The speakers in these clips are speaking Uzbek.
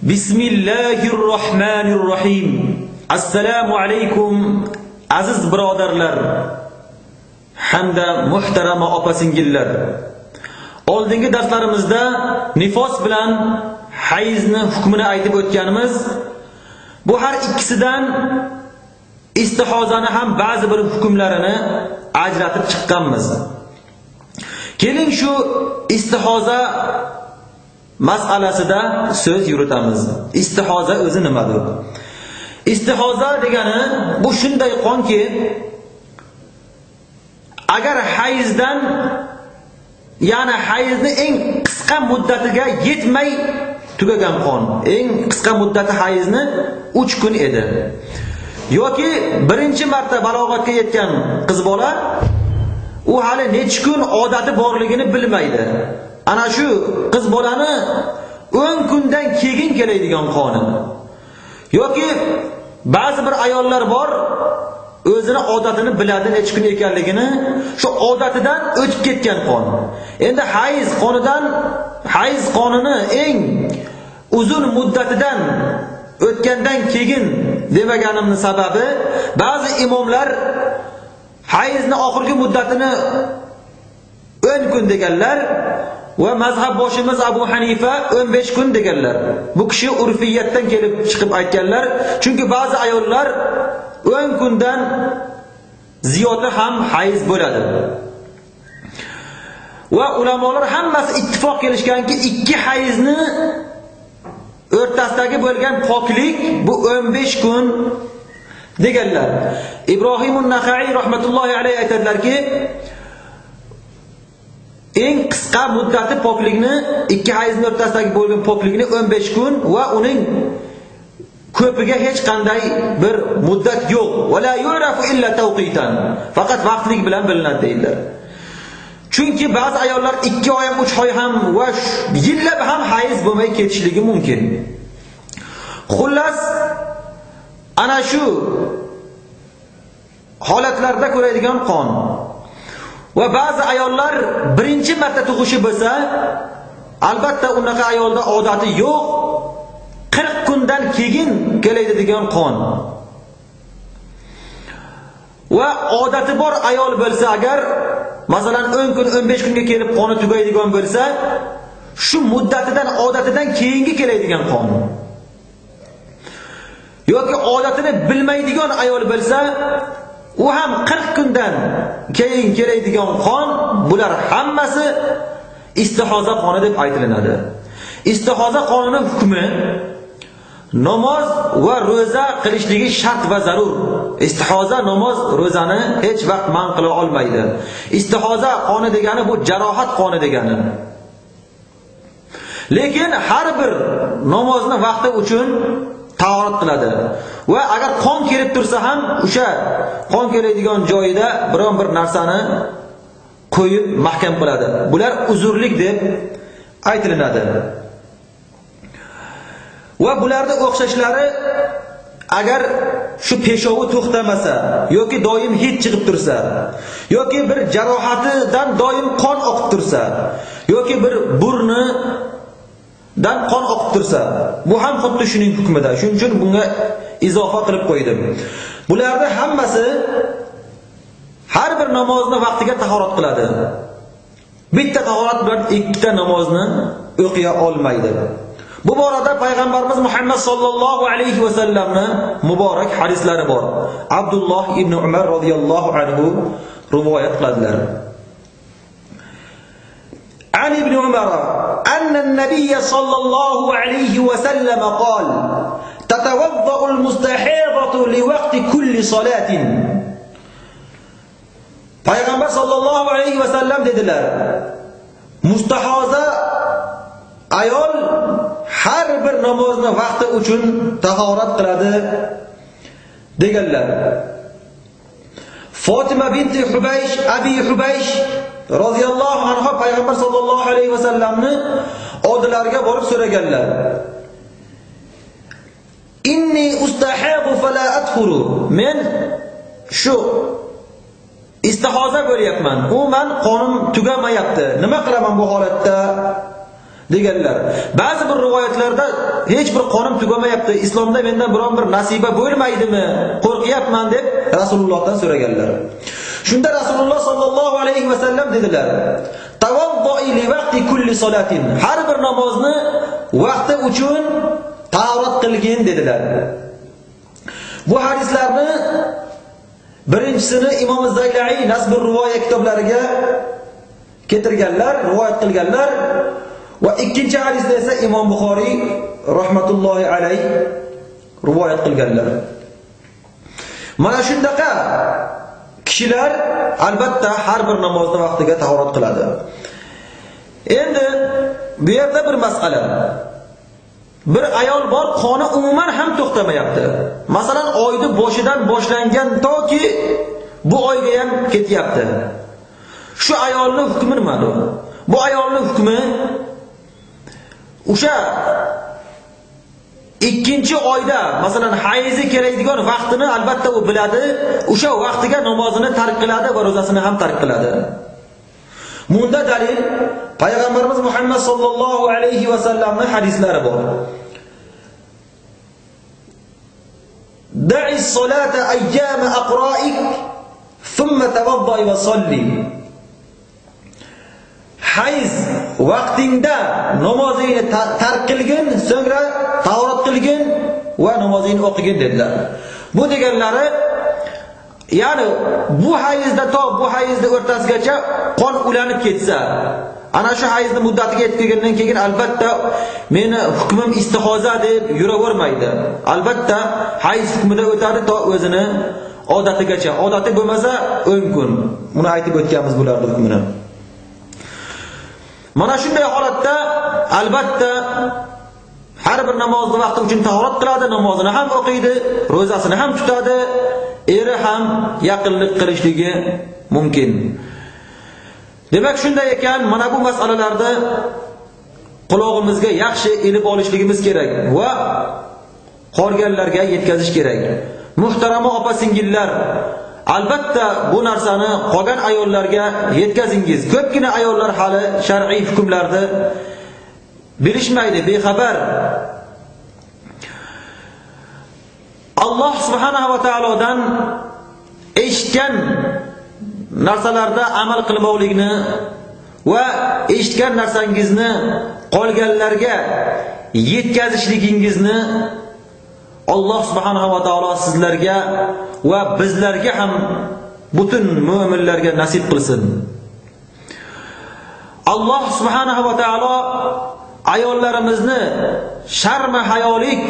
Bismillahirrohmanirrohim. Assalomu alaykum aziz birodarlar hamda muhtarama opa-singillar. Oldingi darslarimizda nifos bilan hayzni hukmini aytib o'tganimiz, bu har ikkisidan istihozani ham ba'zi bir hukmlarini ajratib chiqqanmiz. Keling shu istihoza mas'alasida so'z yuritamiz. Istihoza o'zi nimadir? Istihoza degani bu shunday qonki, agar hayzdan, ya'ni hayzni eng qisqa muddatiga yetmay tugagan qon, eng qisqa muddati hayzni 3 kun edi. Yoki birinchi marta balog'atga yetgan qiz bola u hali necha kun odati borligini bilmaydi. Ana shu qiz bolani 10 kundan keyin keladigan qoni. Yoki ba'zi bir ayollar bor, o'zini odatini biladi necha kun ekanligini, shu odatidan o'tib ketgan qon. Endi hayz qonidan, hayz qonini eng uzun muddatidan o'tgandan keyin demaganimning sababi, ba'zi imomlar hayzni oxirgi muddatini 10 kun deganlar va mazhab boshimiz Abu Hanifa 15 kun deganlar. Bu kishi urfiyatdan kelib chiqib aytganlar, chunki ba'zi ayollar 10 kundan ziyodi ham hayz bo'ladi. Va ulamolar hammasi ittifoq kelishganki, ikki hayzni o'rtasidagi bo'lgan poklik bu 15 kun deganlar. Ibrohimun Naxai rahmatullohi alayhi aytadilarki, eng qisqa muddati poklikni, ikki hayzning o'rtasidagi bo'lgan poklikni 15 kun va uning ko'piga hech qanday bir muddat yo'q. Va la yurafu illa tawqitan. Faqat vaqtlik bilan bilinadi deydilar. Chunki ba'zi ayollar 2 oy ham, 3 oy ham va yillab ham hayz bo'lmay ketishligi mumkin. Xullas, ana shu holatlarda ko'radigan qon. Va ba'zi ayollar birinchi marta tug'ishi bo'lsa, albatta unaqa ayolda odati yo'q, 40 kundan keyin keladi degan qon. Va odati bor ayol bo'lsa agar, masalan 10 kun, 15 kunga kelib qoni tugaydigan bo'lsa, shu muddatidan, odatidan keyingi keladigan qon. Yoki odatini bilmaydigan ayol bo'lsa, u ham 40 kundan keyin keladigan qon, bular hammasi istihoza qoni deb aytilinadi. Istihoza qonining hukmi namoz va ro'za qilishligi shart va zarur. Istihoza namoz, ro'zani hech vaqt man qila olmaydi. Istihoza qoni degani bu jarohat qoni degani. Lekin har bir namozni vaqti uchun tahorat qiladi. Va agar qon kelib tursa ham o'sha qon keladigan joyida biron bir narsani qo'yib mahkam qiladi. Bular uzrlik deb aytilinadi. Va bularda o'xshashlari agar shu peshovi to'xtamasa yoki doim hid chiqib tursa, yoki bir jarohatidan doim qon oqib tursa, yoki bir burnidan qon oqib tursa, bu ham xuddi shuning hukmida. Shuning uchun bunga izofa qilib qo'ydim. Bularda hammasi har bir namozni vaqtiga tahorat qiladi. Bitta tahorat bilan ikkita namozni o'qiya olmaydi. Bu borada payg'ambarimiz Muhammad sallallohu alayhi va sallamning muborak hadislari bor. Abdulloh ibn Umar radhiyallohu anhu rivoyat qiladilar. An ibn Umar anna an-nabiy sallallohu alayhi va sallam qol: "Tatawadda'u al-mustahidatu li waqti kulli salatin." Payg'ambar sallallohu alayhi va sallam dedilar: mustahoza ayol har bir namozni vaqti uchun tahorat qiladi deganlar. Fatima binti Hubaysh, Abi Hubaysh roziyallohu anha payg'ambar sallallohu alayhi vasallamni oldilariga borib so'raganlar. Inni ustahibu fala adkhulu. Men shu istihoza bo'lyapman. Umuman qonim tugamayapti. Nima qilaman bu holatda? deganlar. Ba'zi bir rivoyatlarda hech bir qonim tugamayapti, islomda mendan biron bir nasiba bo'lmaydimi, qo'rqyapman deb Rasulullohdan so'raganlar. Shunda Rasululloh sallallohu alayhi va sallam dedilar: "Tawaddai li vaqti kulli salatin." Har bir namozni vaqti uchun tahorat qilgin dedilar. Bu hadislarni birinchisini Imom Zaylai Nasbur rivoya kitoblariga keltirganlar, rivoyat qilganlar va ikkinchi hadisni esa Imom Buxoriy rahmatullohi alayh rivoyat qilganlar. Mana shundaqa kishilar albatta har bir namozni vaqtiga tahorat qiladi. Endi bu yerda bir masala. Bir ayol bor, qoni umuman ham to'xtamayapti. Masalan, oyni boshidan boshlangan toki bu oyga ham ketyapti. Shu ayolning hukmi nima? Bu ayolning hukmi o'sha ikkinchi oyda, masalan, hayzi keladigan vaqtini albatta u biladi, o'sha vaqtiga namozini tark qiladi va ro'zasini ham tark qiladi. Bunda dalil Payg'ambarimiz Muhammad sallallohu alayhi va sallamning hadislari bor. Da'i s-solata ayyama aqra'ik thumma tawaddai va salli. Hayz vaqtingda namozingni tark qilgin, so'ngra tahorat qilgin va namozingni o'qigin dedilar. Bu deganlari, ya'ni bu hayzda to bu hayzni o'rtasigacha qon ulanib ketsa, ana shu hayzni muddatiga yetib kelgandan keyin albatta meni hukmim istihoza deb yuravermaydi. Albatta hayz hukmida o'tadi to o'zini odatigacha. Odati bo'lmasa 10 kun. Buni aytib o'tganmiz bularning hukmini. Mana shunday holatda albatta har bir namozni vaqti uchun tahorat qiladi, namozini ham o'qiydi, ro'zasini ham tutadi, eri ham yaqinlik qilishligi mumkin. Demak, shunday ekan, mana bu masalalarda qulog'imizga yaxshi ilib olishligimiz kerak va qolganlarga yetkazish kerak. Muhtarama opa-singillar, albatta bu narsani qolgan ayollarga yetkazingiz. Ko'pgina ayollar hali shar'iy hukmlarni bilishmaydi, bexabar. Alloh subhanahu va taolodan eshitgan narsalarda amal qilmoqlikni va eshitgan narsangizni qolganlarga yetkazishligingizni Alloh subhanahu va taolo sizlarga va bizlarga ham butun mu'minlarga nasib qilsin. Alloh subhanahu va taolo ayollarimizni sharmi hayolik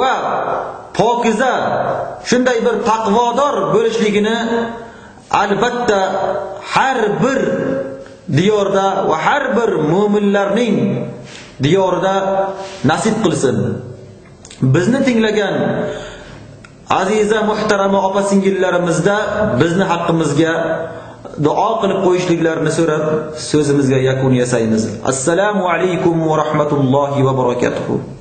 va pokiza shunday bir taqvodor bo'lishligini albatta har bir diyorda va har bir mu'minlarning diyorida nasib qilsin. Bizni tinglagan aziza muhtarama opa-singillarimizda bizni haqqimizga duo qilib qo'yishliklarini so'rab so'zimizga yakun yasaymiz. Assalomu alaykum va rahmatullohi va barakatuh.